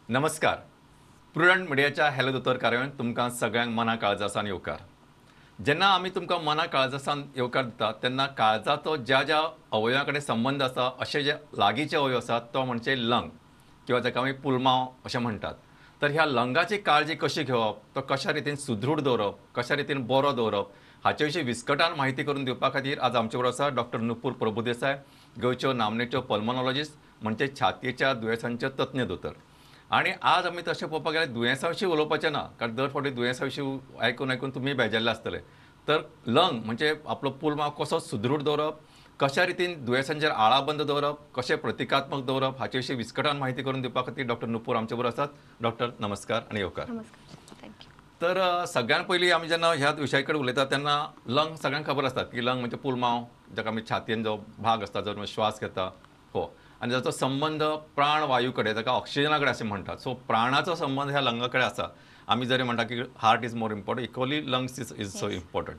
नमस्कार, प्रुडंट मिडियाच्या हॅलो दोतोर कार्यावळींत तुमकां सगळ्यांक मना काळजासान येवकार। जेन्ना आमी तुमकां मना काळजासान येवकार दितात तेन्ना काळजाचो ज्या ज्या अवयवा कडेन संबंद आसा अशे जे लागींचे अवयव आसात तो म्हणजे लंग किंवा जाका आमी पुलमांव अशें म्हणटात। तर ह्या लंगाची काळजी कशी घेवप, तो कशा रितीन सुदृढ दवरप, कशा रितीन बरो दवरप हाचे विशीं विस्कटान म्हायती करून दिवपा खातीर आज आमचे बरोबर आसा डॉक्टर नुपूर प्रभुदेसाय, गोंयच्यो नामनेच्यो पल्मोनॉलॉजिस्ट म्हणजे छातयेच्या दुयेंसांच्यो तज्ञ दोतोर। आनी आज आमी तशें पळोवपाक गेल्यार दुयेंसा विशीं उलोवपाचें ना, कारण दर फावटी दुयेंसा विशीं आयकून आयकून तुमी बेजारले आसतले। तर लंग म्हणजे आपलो पुलमांव कसो सुदृढ दवरप, कशा रितीन दुयेंसांचेर आळाबंद दवरप, कशें प्रतिकात्मक दवरप हाचे विशीं विस्कटान म्हायती करून दिवपा खातीर डॉक्टर नुपूर आमचे बरोबर आसात। डॉक्टर नमस्कार आनी येवकार। नमस्कार, thank you. तर सगळ्यात पयलीं आमी जेन्ना ह्या विशया कडेन उलयतात तेन्ना लंग सगळ्यांक खबर आसतात की लंग म्हणजे पुलमांव, जाका आमी छातयेन जो भाग आसता जो श्वास घेता हो, आनी जाचो संबंध प्राणवायू कडेन, ताका ऑक्सिजना कडेन अशें म्हणटात। सो प्राणाचो संबंध ह्या लंगा कडेन आसा। आमी जरी म्हणटा की heart is more important, equally lungs is so important.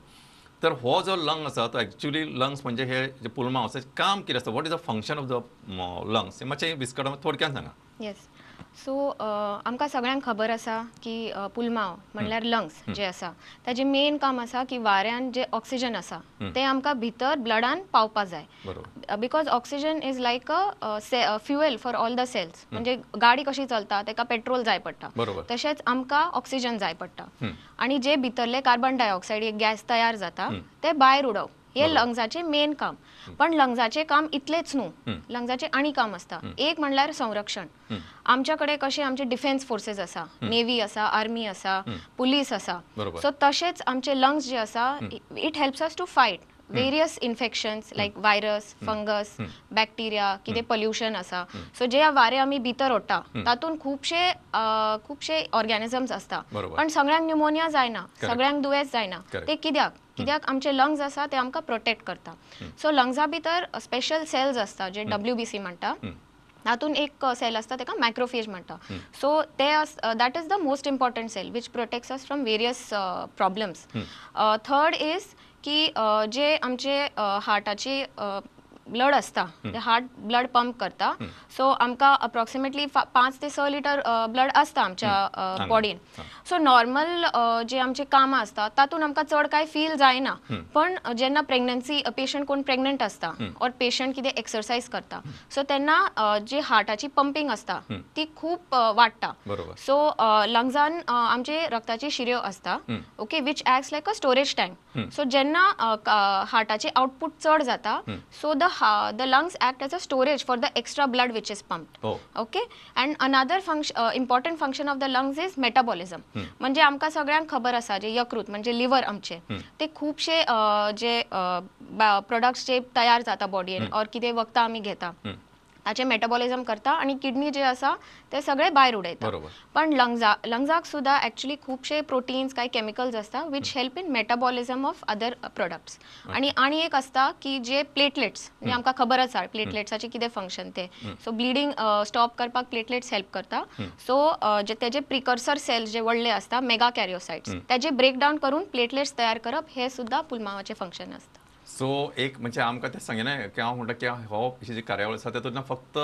तर हो जो लंग आसा तो एक्चुअली लंग्स म्हणजे हे जे पुलमांव आसा काम कितें आसता, what is the function of the lungs, हें मातशें विस्कट थोडक्यान सांगा। येस, सो आमकां सगळ्यांक खबर आसा की पुलमांव म्हणल्यार लंग्स जे आसा ताजें मेन काम आसा की वाऱ्यान जे ऑक्सिजन आसा तें आमकां भितर ब्लडान पावपा जाय, because oxygen is like a fuel for all the cells. म्हणजे गाडी कशी चलता तेका पेट्रोल जाय पडटा, तशेंच आमकां ऑक्सिजन जाय पडटा आनी जे भितरले कार्बन डायऑक्सायड एक गॅस तयार जाता ते भायर उडोवप हे लंग्साचें मेन काम। पण लंग्साचें काम इतलेंच न्हू, लंग्साचें आनी काम आसता। एक म्हणल्यार संरक्षण। आमच्या कडेन कशें आमचे डिफेन्स फोर्सेस आसा, नेवी आसा, आर्मी आसा, पुलीस आसा, सो तशेंच आमचे लंग्स जे आसा it helps us to fight various infections like virus, fungus, bacteria, कितें पोल्युशन आसा। सो जे वारें आमी भितर ओडटा तातूंत खुबशे खुबशे ऑर्गेनिजम्स आसता, पण सगळ्यांक न्युमोनिया जायना, सगळ्यांक दुयेंस जायना। ते कित्याक? कित्याक आमचे लंग्स आसा ते आमकां प्रोटेक्ट करता। सो लंग्सा भितर स्पेशल सेल्स आसता जे WBC म्हणटा, तातूंत एक सेल आसता तेका मॅक्रोफेज म्हणटा। सो ते that is the most important cell which protects us from various problems. Third is की जे आमचे हार्टाची ब्लड आसता, हार्ट ब्लड पंप करता, सो आमकां अप्रॉक्सिमेटली 5 ते 6 लिटर ब्लड आसता आमच्या बॉडीन। सो नॉर्मल जे आमचे कामां आसता तातूंत आमकां चड कांय फील जायना, पण जेन्ना प्रेग्नन्सी पेशंट कोण प्रेग्नंट आसता ऑर पेशंट कितें एक्सरसायज करता, सो तेन्ना जी हार्टाची पंपींग आसता ती खूब वाडटा। सो लंग्सान आमचे रक्ताची शिऱ्यो आसता, okay, which acts like a storage tank. So जेन्ना हार्टाचे आउटपुट चड जाता, so the lungs act as a storage for the extra blood which is pumped. Okay, and another function, important function of the lungs is metabolism. म्हणजे आमकां सगळ्यांक खबर आसा जे यकृत म्हणजे लिव्हर आमचे ते खुबशे जे प्रोडक्ट्स जे तयार जाता बॉडयेन ऑर कितें वखदां आमी घेता ताचें मेटाबॉलिझम करता आनी किडनी जे आसा ते सगळे भायर उडयता। पण लंग्साक सुद्दां एक्चुअली खुबशे प्रोटीन्स कांय केमिकल्स आसता which help in metabolism of other products. आनी आनी एक आसता की जे प्लेटलेट्स, म्हणजे आमकां खबर आसा प्लेटलेट्साचें कितें फंक्शन ते, सो ब्लिडींग स्टॉप करपाक प्लेटलेट्स हेल्प करता। सो जे तेजे प्रिकर्सर सेल्स जे व्हडले आसता मेगा कॅरियोसायट्स, तेजे ब्रेकडावन करून प्लेटलेट्स तयार करप हे सुद्दां पुलमांवाचें फंक्शन आसता। सो एक म्हणजे आमकां तें सांगिना की हांव म्हणटा की हो जी कार्यावळ आसा तातूंत फक्त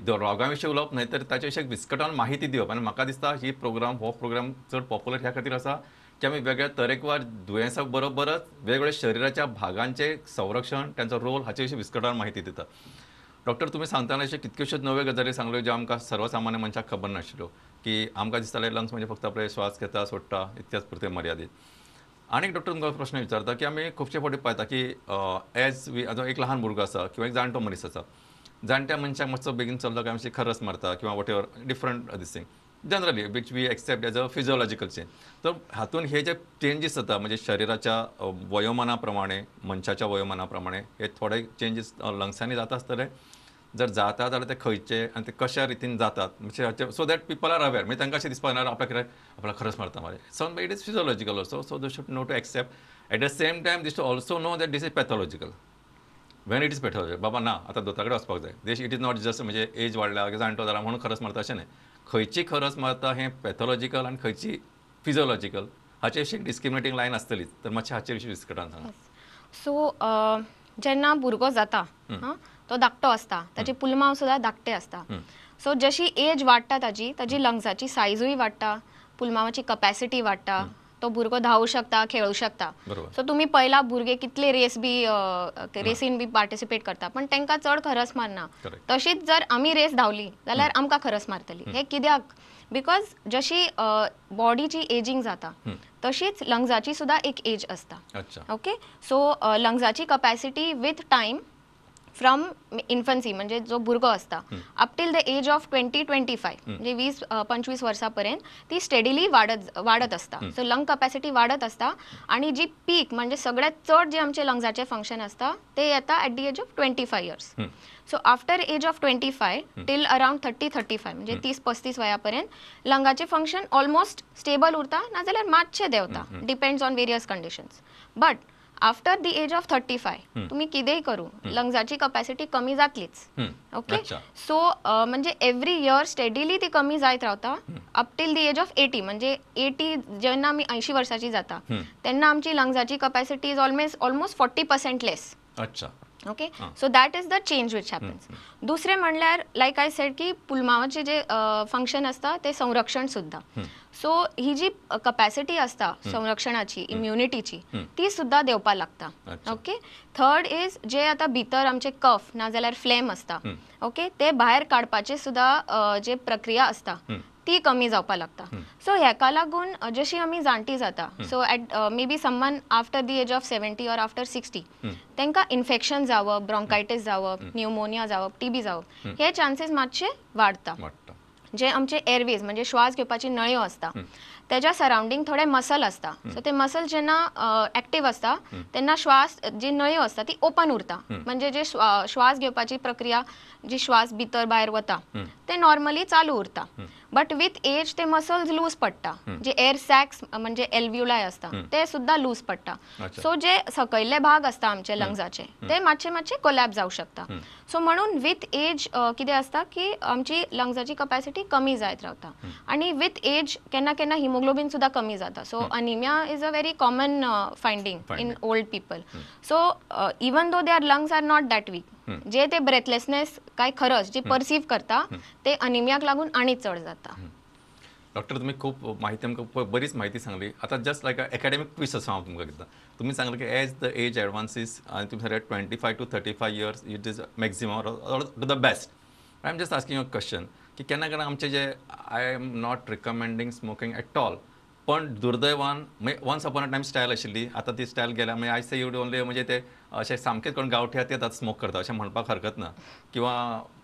रोगां विशीं उलोवप न्हय तर ताचे विशीं विस्कटावन माहिती दिवप। आनी म्हाका दिसता ही प्रोग्राम हो प्रोग्राम चड पॉप्युलर ह्या खातीर आसा की आमी वेगळ्या तरेकवार दुयेंसां बरोबरच वेगवेगळ्या शरिराच्या भागांचें संरक्षण, तांचो रोल हाचे विशीं विस्कटावन माहिती दिता। डॉक्टर, तुमी सांगतना अशे कितक्योश्योच नव्यो गजाली सांगल्यो ज्यो आमकां सर्वसामान्य मनशाक खबर नाशिल्ल्यो, की आमकां दिसतालें लंग्स म्हणजे फक्त आपले श्वास घेता सोडटा इतक्याच पुरतें मर्यादीत। आनी एक डॉक्टर तुमकां प्रश्न विचारता की आमी खुबशे फावटी पळयता की एज we आतां एक लहान भुरगो आसा किंवा एक जाणटो मनीस आसा, जाणट्या मनशाक मातसो बेगीन चलता काय मातशी खरस मारता किंवा whatever different this thing generally which we accept as a physiological change. तर हातून हे जे चेंजीस जाता म्हणजे शरिराच्या वयोमाना प्रमाणे, मनशाच्या वयोमाना प्रमाणे हे थोडे चेंजीस लंग्सांनी जाता आसतले, जर जाता जाल्यार ते खंयचे आनी ते कशा रितीन जातात म्हणजे so that people are aware, म्हणजे तांकां अशें दिसपाक ना आपल्याक कितें आपल्याक खरस मारता मरे, so it is physiological also, so they should know to accept. At the same time they should also know that this is pathological. When it is pathology, बाबा ना आतां दोतोरा कडेन वचपाक जाय. देश it is not just म्हणजे as वाडल्या जाणटो जाला म्हणून खरस मारता अशें न्हय. खंयची खरस मारता हें पॅथॉलॉजिकल आनी खंयची फिजियोलॉजिकल हाचे विशीं डिस्क्रिमिनेटींग लायन आसतलीच. तर मातशें हाचे विशीं विस्कटान सांगा. सो जेन्ना भुरगो जाता तो धाकटो आसता, ताचे पुलमांव सुद्दां धाकटे आसता. सो जशी एज वाडटा ताजी ताजी लंग्साची सायजूय वाडटा, पुलमावाची कपॅसिटी वाडटा, तो भुरगो धांवू शकता, खेळू शकता. सो तुमी पयला भुरगे कितले रेस बी रेसीन बी पार्टिसिपेट करता, पण तांकां चड खरस मारना. तशीच जर आमी रेस धांवली जाल्यार आमकां खरस मारतली. हें कित्याक? Because जशी बॉडीची एजिंग जाता तशीच लंग्साची सुद्दां एक एज आसता. ओके, सो लंग्साची capacity with time from infancy म्हणजे जो भुरगो आसता up till the age of 20-25 म्हणजे 20-25 वर्सां पर्यंत ती स्टेडिली वाडत आसता. सो लंग कपॅसिटी वाडत आसता आनी जी पीक म्हणजे सगळ्यात चड जे आमचे लंग्साचे फंक्शन आसता ते येता at the age of 25 years. So after age of 25 till around 30-35 म्हणजे 30-35 वया पर्यंत लंगाचे फंक्शन ऑलमोस्ट स्टेबल उरता, नाजाल्यार मातशें देंवता, depends on various conditions. But after the age of 35 तुम्ही कितेंय करू लंग्साची कपॅसिटी कमी जातलीच. ओके, सो म्हणजे एवरी इयर स्टेडिली ती कमी जायत रावता up till the age of 80. म्हणजे 80 जेन्ना आमी 80 वर्साची जाता तेन्ना आमची लंग्साची capacity is almost 40% less. Okay, so that is the change which happens. दुसरें म्हणल्यार लायक I said की पुलमावाचें जे फंक्शन आसता तें संरक्षण सुद्दां. सो ही जी कपॅसिटी आसता संरक्षणाची, इम्युनिटीची, ती सुद्दां देंवपाक लागता. ओके, थर्ड is जे आतां भितर आमचे कफ नाजाल्यार फ्लेम आसता, ओके, ते भायर काडपाचे सुद्दां जे प्रक्रिया आसता ती कमी जावपाक लागता. सो हेका लागून जशी आमी जाणटी जाता, so at maybe someone after the age of 70 or after 60 तांकां इन्फेक्शन जावप, ब्रोंकायटीस जावप, न्युमोनिया जावप, टीबी जावप हे चान्सीस मातशे वाडटा. जे आमचे एअरवेज म्हणजे श्वास घेवपाची नळयो आसता तेज्या सरावंडींग थोडे मसल आसता. सो ते मसल जेन्ना एक्टीव आसता तेन्ना श्वास जी नळयो आसता ती ओपन उरता, म्हणजे जे श्वास घेवपाची प्रक्रिया जी श्वास भितर भायर वता ते नॉर्मली चालू उरता. बट विथ एज ते मसल्स लूज पडटा, जे एअर सॅक्स म्हणजे एल्व्युलाय आसता ते सुद्दां लूज पडटा. सो जे सकयल्ले भाग आसता आमचे लंग्साचे ते मातशे मातशे कोलॅप्स जावं शकता. सो म्हणून विथ एज कितें आसता की आमची लंग्साची कपॅसिटी कमी जायत रावता आनी विथ एज केन्ना केन्ना हिमोग्लोबीन सुद्दां कमी जाता. So anaemia is a very common finding in old people. So even though their lungs are not that weak, जे ते ब्रेथलेसनेस काय खरंच जी परसीव करता ते अनिमियाक लागून आनी चड जाता. डॉक्टर, तुम्ही खूप माहिती आमकां बरीच माहिती सांगली. आतां जस्ट लायक एकाडेमीक ट्विस्ट आसा हांव तुमकां दिता. तुमी सांगलें की एज the age एडवान्सीस आनी तुमी सांगलें 25 to 35 years it is maximum or to the best. I am just asking a question की केन्ना केन्ना आमचे जे I am not recommending smoking at all, पण दुर्दैवान म्हणजे once upon a time style आशिल्ली, आतां ती स्टायल गेल्या. म्हणजे आयज you only म्हणजे ते अशें सामकेच कोण गांवठी आहा ते आतां स्मोक करता अशें म्हणपाक हरकत ना, किंवा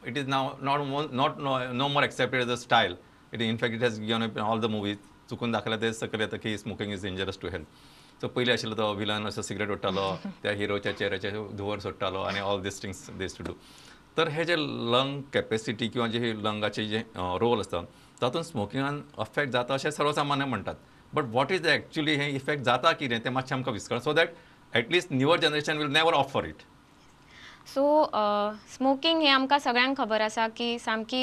it is now not no more accepted as a style. It in fact it has given up in all the movies. चुकून दाखयल्यार ते सकयल येता की smoking is dangerous to health. So पयलीं आशिल्लो तो विलन असो सिगरेट ओडटालो, त्या हिरोच्या चेहऱ्याचे धुंवर सोडटालो आनी all these things this to do. तर हे जे लंग कॅपेसिटी किंवा जे लंगाचे जे रोल आसता तातूंत स्मोकिंगान अफेक्ट जाता अशें सर्वसामान्य म्हणटात. But what is the actually hey effect जाता कितें तें मातशें आमकां विस्कळ, so that at least newer generation will never opt for it. So smoking हें आमकां सगळ्यांक खबर आसा की सामकी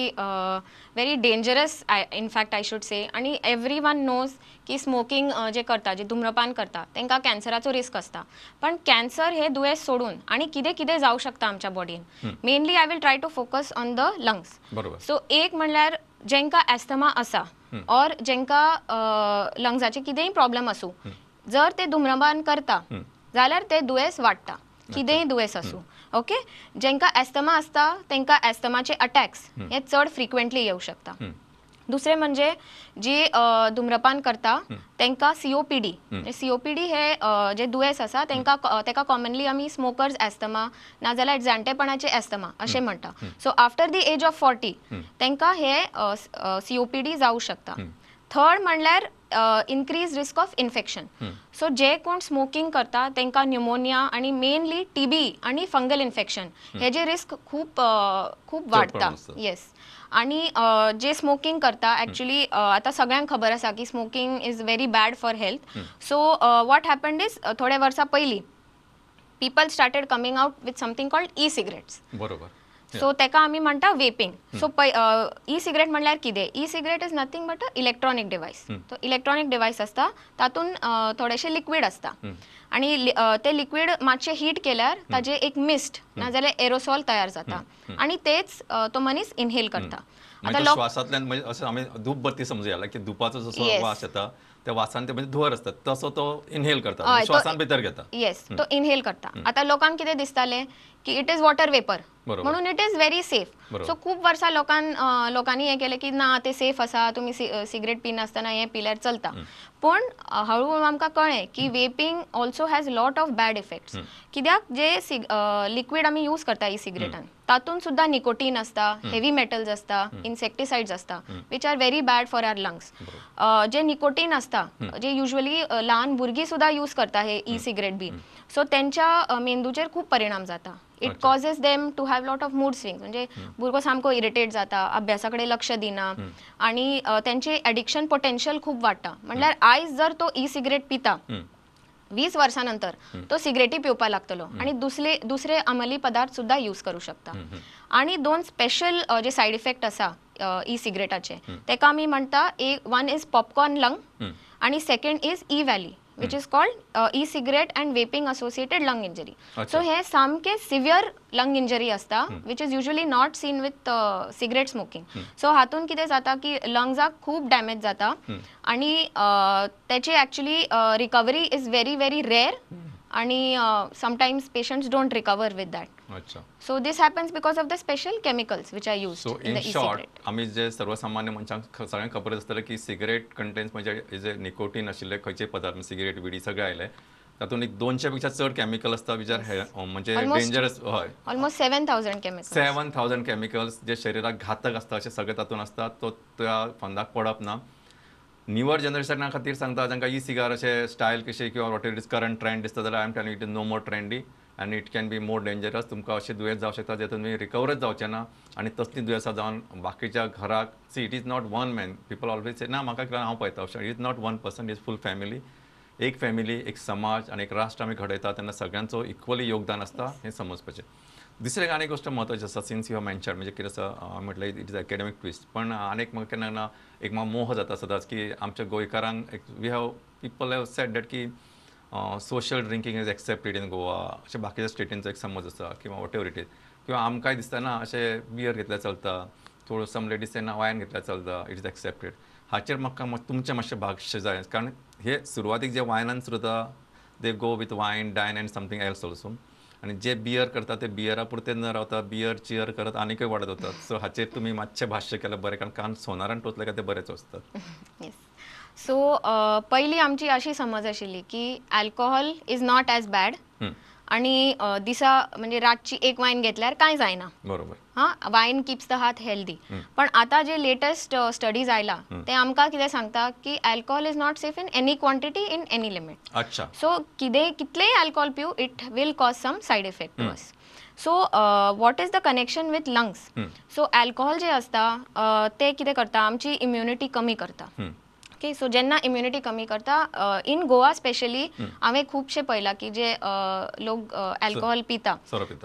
very dangerous, in fact I should say. आनी एवरी वन नोज की स्मोकींग जे करता, जे धुम्रपान करता तांकां कॅन्सराचो रिस्क आसता. पण कॅन्सर हे दुयेंस सोडून आनी कितें कितें जावं शकता आमच्या बॉडीन. Mainly I will try to focus on the lungs. So एक म्हणल्यार जेंकां एस्थमा आसा ऑर जेंकां लंग्साचे कितेंय प्रॉब्लम आसूं, जर ते धुम्रपान करता जाल्यार ते दुयेंस वाडटा, कितेंय दुयेंस आसूं. ओके, जेंकां एस्थमा आसता तांकां एस्थमाचे अटॅक्स हे चड फ्रिक्वेंटली येवं शकता. दुसरें म्हणजे जी धुम्रपान करता तांकां सीओपीडी, सीओपीडी हे जे दुयेंस आसा तांकां ताका कॉमनली आमी स्मोकर्स एस्थमा नाजाल्यार जाणटेपणाचे एस्थमा अशें म्हणटा. So after the age of 40 तांकां हे सीओपीडी जावं शकता. थर्ड म्हणल्यार increase risk of infection. So जे कोण स्मोकिंग करता तांकां न्युमोनिया आनी मेनली टीबी आनी फंगल इन्फेक्शन हेजे रिस्क खूब खूब वाडटा. येस, आनी जे स्मोकिंग करता एक्चुअली आतां सगळ्यांक खबर आसा की smoking is very bad for health. So what happened is थोडे वर्सां पयलीं People started coming out with something called e cigarettes. बरोबर. सो तेका आमी म्हणटा वेपिंग. सो ई सिगरेट म्हणल्यार कितें? E cigarette is nothing but a electronic device. तो इलेक्ट्रॉनीक डिवायस आसता, तातूंत थोडेशें लिक्वीड आसता आनी ते लिक्वीड मातशें हीट केल्यार ताजे एक मिस्ट नाजाल्यार एरोसॉल तयार जाता आनी तेच तो मनीस इनहेल करता. आतां श्वासांतल्यान म्हणजे अशें आमी धूप बत्ती समजुया की धुपाचो जसो वास येता त्या वासान ते म्हणजे धुवर आसता तसो तो इनहेल करता, श्वासान भितर घेता. येस, तो इनहेल करता. आतां लोकांक कितें दिसतालें की it is water vapour म्हणून it is very safe. So खूब वर्सां लोकांनी हें केलें की ना ते सेफ आसा, तुमी सिगरेट पिनासतना हें पिल्यार चलता. पूण हळू हळू आमकां कळ्ळें की vaping also has lot of bad effects. कित्याक जे लिक्वीड आमी यूज करता ई सिगरेटान तातूंत सुद्दां निकोटीन आसता, हेवी मेटल्स आसता, इन्सेक्टिसायड्स आसता which are very bad for our lungs. J nicotine आसता जे युजली ल्हान भुरगीं सुद्दां यूज करता हे ई सिगरेट बी, सो तेंच्या मेंदूचेर खूब परिणाम जाता. It causes them to have lot of mood swings, म्हणजे भुरगो सामको इरिटेट जाता, अभ्यासा कडेन लक्ष दिना आनी तेंचे एडिक्शन पोटेन्शियल खूब वाडटा. म्हणल्यार आयज जर तो ई सिगरेट पिता 20 वर्सां नंतर तो सिगरेटी पिवपाक लागतलो आनी दुसरे अंमली पदार्थ सुद्दां यूज करूं शकता. आनी दोन स्पेशल जे सायड इफेक्ट आसा ई सिगरेटाचे तेका आमी म्हणटा, एक वन is popcorn lung आनी second is EVALI which is called e-cigarette and vaping associated lung injury. So हे सामके severe lung injury असता which is usually not seen with cigarette smoking. So हातून कितें जाता की लंग्साक खूब डॅमेज जाता आनी तेचे actually recovery is very very rare आनी sometimes patients don't recover with that. अच्छा. So this happens because of the special chemicals which are used in the e-cigarette. आमी जे सर्वसामान्य मनशांक सगळ्यांक खबर आसतलें की सिगरेट कंटेन्स म्हणजे जे निकोटीन आशिल्ले खंयचे पदार्थ सिगरेट विडी सगळे आयले तातूंत एक 200 पेक्षा चड केमिकल आसता which are म्हणजे डेंजरस. हय, ऑलमोस्ट 7000 केमिकल्स. 7000 केमिकल्स जे शरीराक घातक आसता अशें सगळें तातूंत आसता. तो त्या फंदाक पडप ना. न्यूअर जनरेशना खातीर सांगता जांकां ई सिगार अशें स्टायल कशें किंवा what is current trend दिसता जाल्यार I am telling it is no more trendy and it can be more dangerous. तुमकां अशें दुयेंस जावं शकता जे तुमी रिकवरच जावचें ना आनी तसलीं दुयेंसां जावन बाकीच्या घराक. See it is not one man, people always say ना म्हाका कितें हांव पळयता, it is not one person, is full family. एक फॅमिली, एक समाज आनी एक राष्ट्र आमी घडयता तेन्ना सगळ्यांचो इक्वली योगदान आसता हें समजपाचें. दुसरें आनी एक गोश्ट म्हत्वाची आसा, सिन्स you have mention म्हणजे कितें आसा म्हटल्यार it is academic twist, पण आनीक म्हाका केन्ना केन्ना एक म्हाका मोह जाता सदांच की आमच्या गोंयकारांक एक we have people have said that की social drinking is accepted in Goa अशें बाकीच्या स्टेटींचो एक समज आसा किंवा what ever it is. किंवा आमकांय दिसता ना अशें बियर घेतल्यार चलता, थोडो सम लेडीज ना वायन घेतल्यार चलता, it is accepted. हाचेर म्हाका तुमचें मातशें भाश्य जाय, कारण हे सुरवातीक जे वायनान सुद्दां they go with wine dine and something else also, आनी जे बियर करता ते बियरा पुरते न रावता बियर चियर करत आनीकय वाडत वतात. सो हाचेर तुमी मातशें भाश्य केलें बरें, कारण कान सोनारान टोचलें काय ते बरेंच वचतात. येस, सो पयलीं आमची अशी समज आशिल्ली की alcohol is not as bad आनी दिसा म्हणजे रातची एक वायन घेतल्यार कांय जायना. बरोबर. हां, wine keeps the heart healthy. पण आतां जे लेटस्ट स्टडीज आयला ते आमकां कितें सांगता की alcohol is not safe in any quantity in any limit. अच्छा. सो कितें कितलेंय alcohol पिवू it will cause some side effect to us. So what is the connection with lungs? So alcohol जे आसता ते कितें करता, आमची इम्युनिटी कमी करता. ओके, सो जेन्ना इम्युनिटी कमी करता, इन गोवा स्पेशली हांवें खुबशें पळयलां की जे लोक अल्कोहोल पिता,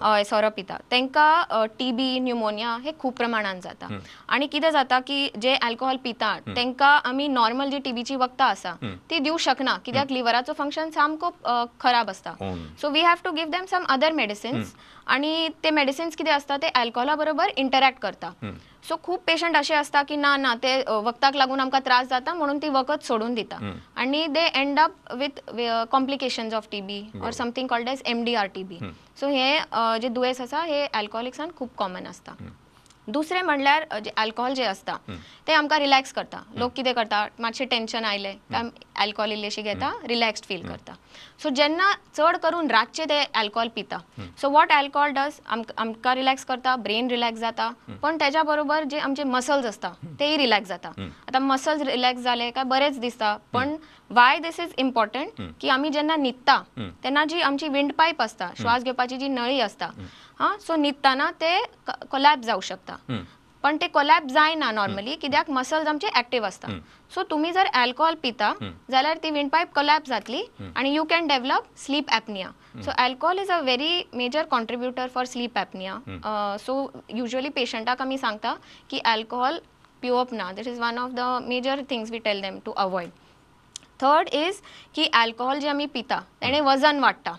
हय सोरो पिता, तांकां टीबी न्युमोनिया हे खूब प्रमाणान जाता. आनी कितें जाता की जे अल्कोहोल पिता तांकां आमी नॉर्मल जी टीबीची वखदां आसा ती दिवं शकना, कित्याक लिवराचो फंक्शन सामको खराब आसता. So we have to give them some other medicines आनी ते मेडिसिन्स कितें आसता ते अल्कोहोला बरोबर इंटरॅक्ट करता. सो खूब पेशंट अशे आसता की ना ना ते वखदाक लागून आमकां त्रास जाता म्हणून ती वखद सोडून दिता आनी they end up with complications of TB or something called as MDR TB. So हे जे दुयेंस आसा हे अल्कोहोलिक्सान खूब कॉमन आसता. दुसरें म्हणल्यार जे अल्कोहोल जे आसता ते आमकां रिलॅक्स करता. लोक कितें करता, मातशें टेंशन आयलें काय अल्कोहोल इल्लेशें घेता, रिलॅक्स्ड फील करता. सो जेन्ना चड करून रातचे ते अल्कोहोल पिता, सो what alcohol does, आमकां रिलॅक्स करता, ब्रेन रिलॅक्स जाता, पण तेज्या बरोबर जे आमचे मसल्स आसता तेय रिलॅक्स जाता. आतां मसल्स रिलॅक्स जाले काय बरेंच दिसता, पण वाय this is important की आमी जेन्ना न्हिदता तेन्ना जी आमची विंड पायप आसता, श्वास घेवपाची जी नळी आसता, हां, सो न्हिदतना ते कोलॅप्स जावं शकता. पण ते कोलॅप्स जायना नॉर्मली, कित्याक मसल्स आमचे एक्टीव आसता. सो तुमी जर अल्कोहोल पिता जाल्यार ती विंड पायप कोलॅप्स जातली आनी you can develop sleep apnea. So alcohol is a very major contributor for sleep apnea. So usually पेशंटाक आमी सांगता की अल्कोहोल पिवप ना. This is one of the major things we tell them to avoid. Third is की alcohol जे आमी पिता तेणे वजन वाडटा.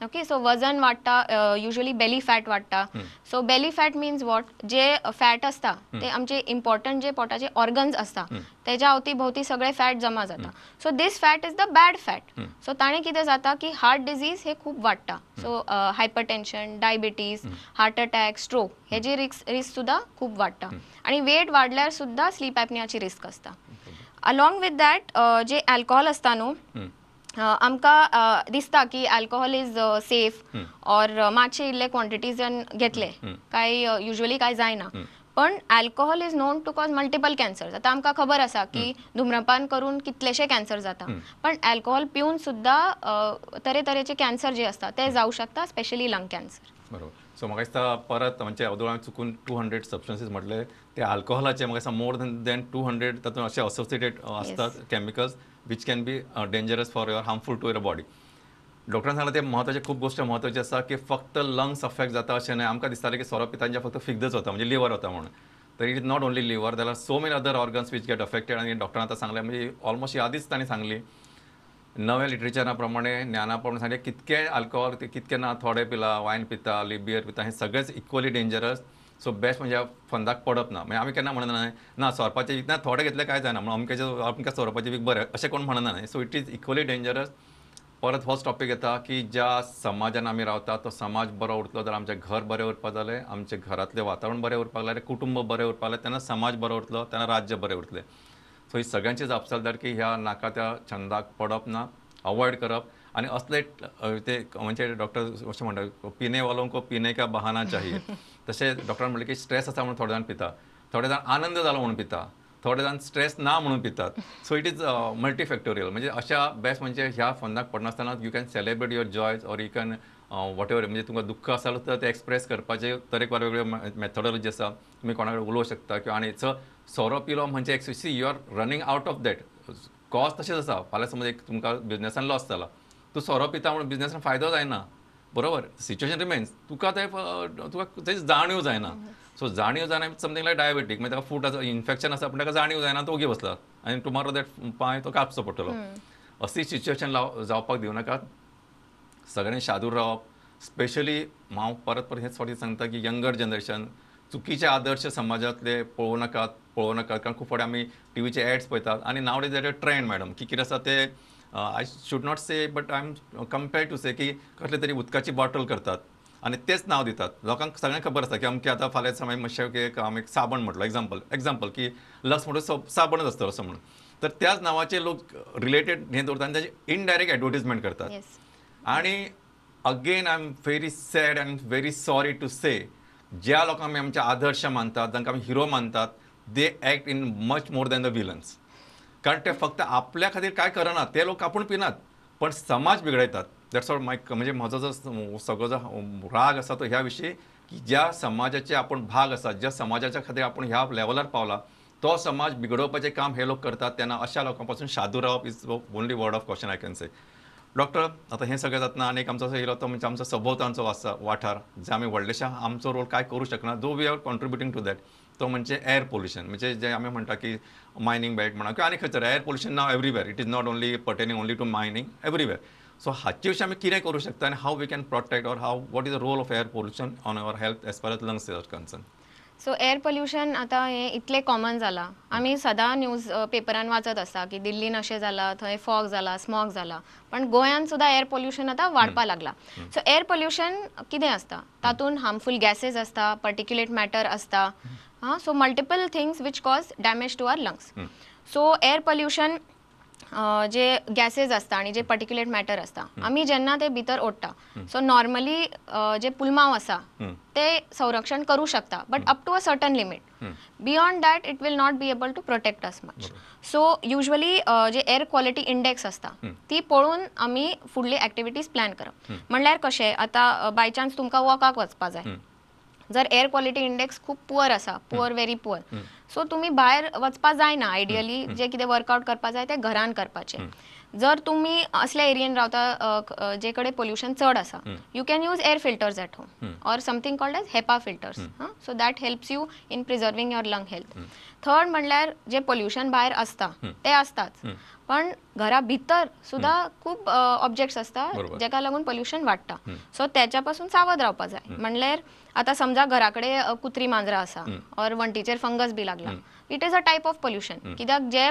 ओके, सो वजन वाडटा, युजली बेली फॅट वाडटा. So belly fat means what, J fat आसता ते आमचे इम्पॉर्टंट जे पोटाचे ऑर्गन्स आसता तेज्या अवती भोवती सगळे फॅट जमा जाता. So this fat is the bad fat. So ताणें कितें जाता की हार्ट डिजीज हे खूब वाडटा. So hypertension, diabetes, heart attack, stroke हेजी रिस्क सुद्दां खूब वाडटा. आनी वेट वाडल्यार सुद्दां स्लीप एपनियाची रिस्क आसता. Along with that J alcohol आसता न्हू, आमकां दिसता की अल्कोहोल is safe or मातशे इल्ले क्वॉन्टिटीजान घेतले काय युजली काय जायना, पण alcohol is known to cause multiple cancers. आतां आमकां खबर आसा की धुम्रपान करून कितलेशे कॅन्सर जाता, पण अल्कोहोल पिवन सुद्दां तरेतरेचे कॅन्सर जे आसता ते जावं शकता, स्पेशली लंग कॅन्सर. बरोबर. सो म्हाका दिसता परत म्हणजे अदोळ हांवें चुकून 200 सबस्टन्सीस म्हटले ते अल्कोहोलाचे म्हाका दिसता मोर दॅन 200 तातूंत अशे असोसिएटेड आसतात chemicals which can be dangerous for your, harmful to your body. डॉक्टरान सांगलां ते म्हत्वाचे, खूब गोश्ट म्हत्वाची आसा की फक्त लंग्स अफेक्ट जाता अशें न्हय. आमकां दिसतालें की सोरो पितांचे फक्त फिग्दच वता, म्हणजे लिवर वता म्हणून, तर it is not only liver, there are so many other organs which get affected. आनी डॉक्टरान आतां सांगलें, म्हणजे ऑलमोस्ट यादीच तांणी सांगली, नव्या लिटरेचरा प्रमाणे, ज्ञाना प्रमाणे सांगलें कितके अल्कोहोल कितके ना, थोडे पिला, वायन पिता, बियर पिता, हे सगळेच इक्वली डेंजरस. सो बेस्ट म्हणजे फंदाक पडप ना. म्हणजे आमी केन्ना म्हणना न्हय ना सोरपाचें वीख ना थोडें घेतलें कांय जायना म्हणून अमक्याचे अमक्या सोरपाचें वीख बरें अशें कोण म्हणना न्हय. So it is equally dangerous. परत होच टॉपीक येता की ज्या समाजान आमी रावता तो समाज बरो उरतलो जाल्यार आमचें घर बरें उरपाक जालें, आमचें घरांतलें वातावरण बरें उरपाक जालें, कुटुंब बरें उरपाक जालें, तेन्ना समाज बरो उरतलो, तेन्ना राज्य बरें उरतलें. सो ही सगळ्यांची जापसालदारकी ह्या नाका त्या छंदाक पडप ना, अवॉयड करप. आनी असले ते म्हणजे डॉक्टर अशें म्हणटा, पिने वालों को पिने का बहाना चाहिए. तशें डॉक्टरान म्हणलें की स्ट्रेस आसा म्हणून थोडे जाण पिता, थोडे जाण आनंद जालो म्हणून पिता, थोडे जाण स्ट्रेस ना म्हणून पितात. So it is मल्टीफॅक्टोरियल. म्हणजे अशा बेस्ट म्हणजे ह्या फंदाक पडनासतना you can celebrate your joys or you can whatever. म्हणजे तुमकां दुख्ख आसा तर तें एक्सप्रेस करपाचे तरेकवार वेगवेगळे मेथोडॉलॉजी आसा, तुमी कोणा कडेन उलोवंक शकता. किंवा आनी सोरो पिलो म्हणजे see you are running out of that cause. तशेंच आसा, फाल्यां समज एक तुमकां बिजनेसान लॉस जाला, तूं सोरो पिता म्हणून बिजनेसान फायदो जायना, बरोबर, सिच्युएशन रिमेन्स. तुका ते तुका तेजी जाणीव जायना. सो जाणीव जायना समथींग लायक डायबेटीक, मागीर ताका फूट आसा, इन्फेक्शन आसा, पूण ताका जाणीव जायना, तो ओगी बसला आनी टुमारो that पांय तो कापचो पडटलो. अशी सिच्युएशन जावपाक दिवं नाकात. सगळ्यांनी शादूर रावप. स्पेशली हांव परत परत हेच फावटी सांगता की यंगर जनरेशन चुकीचे आदर्श समाजांतले पळोवं नाकात, पळोवं नाकात. कारण खूब फावटी आमी टिवीचे एड्स पळयतात आनी now days that trend madam की कितें आसा ते I should not say but I am compare to say की कसले तरी उदकाची बॉटल करतात आनी तेच नांव दितात. लोकांक सगळ्यांक खबर आसता की अमके आतां फाल्यां समय मातशें आमी साबण म्हटलो, एग्जाम्पल की लक्स म्हणून साबणच आसतलो असो म्हणून, तर त्याच नांवाचे लोक रिलेटेड हें दवरतात आनी ताजें इनडायरेक्ट एडवर्टीजमेंट करतात. आनी again I am very sad and very sorry to say, ज्या लोकांक आमी आमचे आदर्श मानतात, जांकां आमी हिरो मानतात, they act in much more than the villains. कारण ते फक्त आपल्या खातीर काय करना, ते लोक आपूण पिनात पण समाज बिगडयतात. That's all my, म्हणजे म्हजो जो सगळो जो राग आसा तो ह्या विशीं की ज्या समाजाचे आपूण भाग आसा, ज्या समाजाच्या खातीर आपूण ह्या लेवलार पावला, तो समाज बिगडोवपाचें काम हे लोक करतात. तेन्ना अशा लोकां पासून शादूर रावप is only word of caution I can say. Doctor, आतां हें सगळें जातना आनी एक आमचो असो येयलो तो म्हणजे आमचो सभोवतांचो आसा वाठार, जे आमी व्हडलेशा आमचो रोल काय करूं शकना, though we are contributing to that, तो म्हणजे एअर पोल्युशन. म्हणजे जे आमी म्हणटा की मायनींग बेल्ट म्हणा किंवा आनी खंयसर air pollution now everywhere, it is not only pertaining only to mining, everywhere. So हाचे विशीं आमी कितें करूं शकता आनी how we can protect or how what is the role of air pollution on our health as far as lungs are concern? So air pollution आतां हें इतलें कॉमन जालां, आमी सदां न्यूज पेपरान वाचत आसता की दिल्लीन अशें जालां, थंय फॉग जाला, स्मॉग जाला, पण गोंयान सुद्दां एअर पोल्युशन आतां वाडपा लागलां. सो एअर पोल्युशन कितें आसता, तातूंत हार्मफूल गॅसेस आसता, पर्टिक्युलेट मॅटर आसता, हां, so multiple things which cause damage to our lungs. So air pollution J gases आसता आनी जे पर्टिक्युलेट मॅटर आसता, आमी जेन्ना ते भितर ओडटा, सो नॉर्मली जे पुलमांव आसा ते संरक्षण करूं शकता, but up to a certain limit. Beyond that it will not be able to protect us much. So usually J air quality index आसता ती पळोवन आमी फुडली एक्टिविटीज प्लॅन करप. म्हणल्यार कशें, आतां बाय चान्स तुमकां वॉकाक वचपा जाय, जर एअर क्वॉलिटी इंडेक्स खूब पुअर आसा, पुअर, व्हेरी पुअर, सो तुमी भायर वचपा जायना. आयडियली जे कितें वर्कआउट करपा जाय ते घरान करपाचे. जर तुमी असल्या एरियेन रावता जे कडेन पोल्युशन चड आसा, you can use air filters at home or something called as HEPA filters. So that helps you in preserving your lung health. Third म्हणल्यार जे पोल्युशन भायर आसता ते आसताच, पण घरा भितर सुद्धा खूब ऑब्जेक्ट्स आसता जेका लागून पोल्युशन वाडटा. सो त्याच्या पासून सावध रावपा जाय. म्हणल्यार आतां समजा घरा कडेन कुत्री मांजरां आसा ऑर वण्टीचेर फंगस बी लागला, it is a type of pollution. कित्याक जे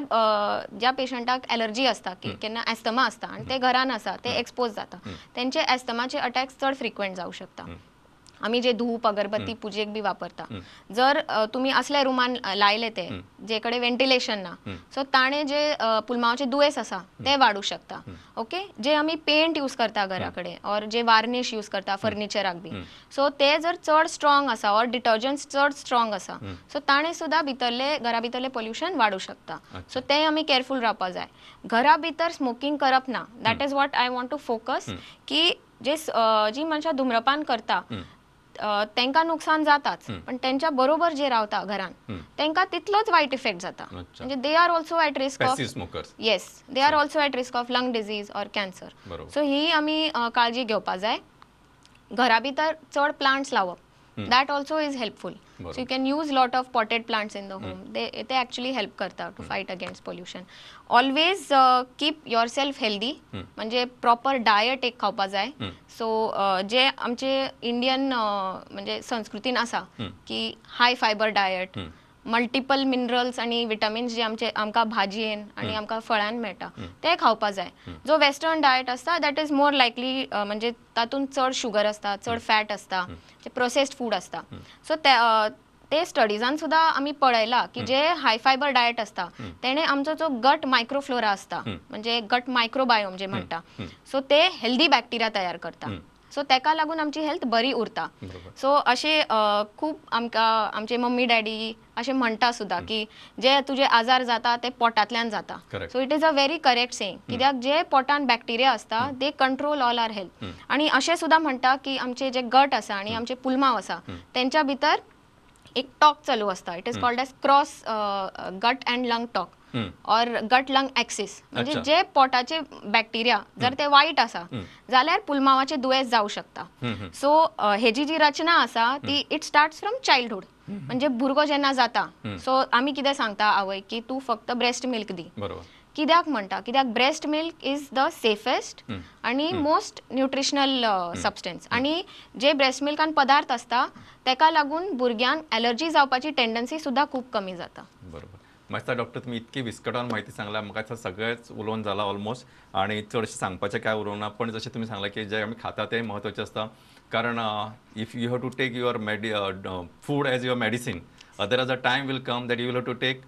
ज्या पेशंटाक एलर्जी आसता की केन्ना एस्थमा आसता आनी ते घरान आसा, ते एक्सपोज जाता, तेंचे एस्थमाचे अटॅक्स चड फ्रिक्वंट जावं शकता. आमी जे धूप अगरबत्ती पुजेक बी वापरता, जर तुमी असल्या रुमान लायले ते जे कडेन वेंटिलेशन ना, सो ताणें जे पुलमांवाचे दुयेंस आसा ते वाडूं शकता. ओके, जे आमी पेंट यूज करता घरा कडेन ऑर जे वार्निश यूज करता फर्निचराक बी, सो ते जर चड स्ट्रॉंग आसा ऑर डिटर्जंट्स चड स्ट्रॉंग आसा, सो ताणें सुद्दां भितरले घरा भितरले पोल्युशन वाडूं शकता. सो ते आमी केअरफूल रावपा जाय. घरा भितर स्मोकींग करप ना, that is what I want to focus. की जे जी मनशां धुम्रपान करता तांकां नुकसान जाताच, पण तेंच्या बरोबर जे रावता घरान तांकां तितलोच वायट इफेक्ट जाता. म्हणजे they are also at risk of, yes, they are also at risk of lung disease or cancer. So ही आमी काळजी घेवपा जाय. घरा भितर चड प्लांट्स लावप, that also is helpful. So you can use lot of potted plants in the home, ते actually help करता to fight against pollution. Always keep yourself healthy, म्हणजे प्रॉपर डायट एक खावपा जाय. सो जे आमचे इंडियन म्हणजे संस्कृतीन आसा की high fibre diet, multiple minerals आनी विटामिन्स जे आमचे आमकां भाजयेन आनी आमकां फळान मेळटा ते खावपा जाय. जो वेस्टर्न डायट आसता that is more likely, म्हणजे तातूंत चड शुगर आसता, चड फॅट आसता, जे प्रोसेस्ड फूड आसता. सो ते स्टडीजान सुद्दां आमी पळयलां की जे हाय फायबर डायट आसता तेणे आमचो जो गट मायक्रोफ्लोरा आसता, म्हणजे गट मायक्रोबायोम जे म्हणटा, सो ते हेल्दी बॅक्टेरिया तयार करता. सो तेका लागून आमची हेल्थ बरी उरता. सो अशें खूब आमकां आमचे मम्मी डॅडी अशें म्हणटा सुद्दां की जे तुजे आजार जाता ते पोटांतल्यान जाता. So it is a very correct saying, कित्याक जे पोटान बॅक्टेरिया आसता they control all our health. आनी अशें सुद्दां म्हणटा की आमचे जे गट आसा आनी आमचे पुलमांव आसा तेंच्या भितर एक टॉक चालू आसता, it is called as cross gut and lung talk or gut lung axis. म्हणजे जे पोटाचे बॅक्टेरिया जर ते वायट आसा जाल्यार पुलमावाचे दुयेंस जावं शकता. सो हेजी जी रचना आसा ती it starts from childhood. म्हणजे भुरगो जेन्ना जाता, सो आमी कितें सांगता आवय की तूं फक्त ब्रेस्ट मिल्क दी. कित्याक म्हणटा? कित्याक breast milk is the safest आनी मोस्ट न्युट्रिशनल सबस्टन्स. आनी जे ब्रेस्ट मिल्कान पदार्थ आसता तेका लागून भुरग्यांक एलर्जी जावपाची टेंडन्सी सुद्दां खूब कमी जाता. बरोबर. म्हाका डॉक्टर तुमी इतकी विस्कटावन म्हायती सांगला, म्हाका सगळेंच उलोवन जाला ऑलमोस्ट आनी चडशें सांगपाचें कांय उरोवंक ना. पण जशें तुमी सांगलां की जें आमी खाता तें म्हत्वाचें आसता, कारण if you have to take your food as your medicine, otherwise a time will come that you will have to take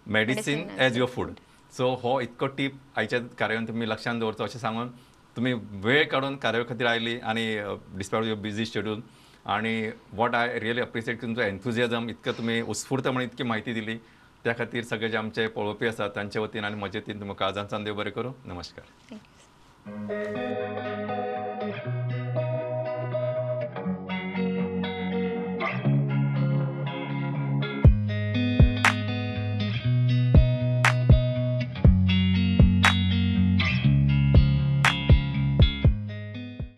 medicine as your food. So हो इतको टीप आयच्या कार्यावळीन तुमी लक्षांत दवरचो अशें सांगून तुमी वेळ काडून कार्यावळी खातीर आयली आनी डिस्पायट your busy schedule आनी what I really appreciate तुमचो एन्थुजियाजम, इतको तुमी उत्स्फूर्त म्हणून इतकी म्हायती दिली, त्या खातीर सगळे जे आमचे पळोवपी आसात तांचे वतीन आनी म्हजे वतीन तुमकां काळजांतल्यान देव बरें करूं. नमस्कार. Thank you.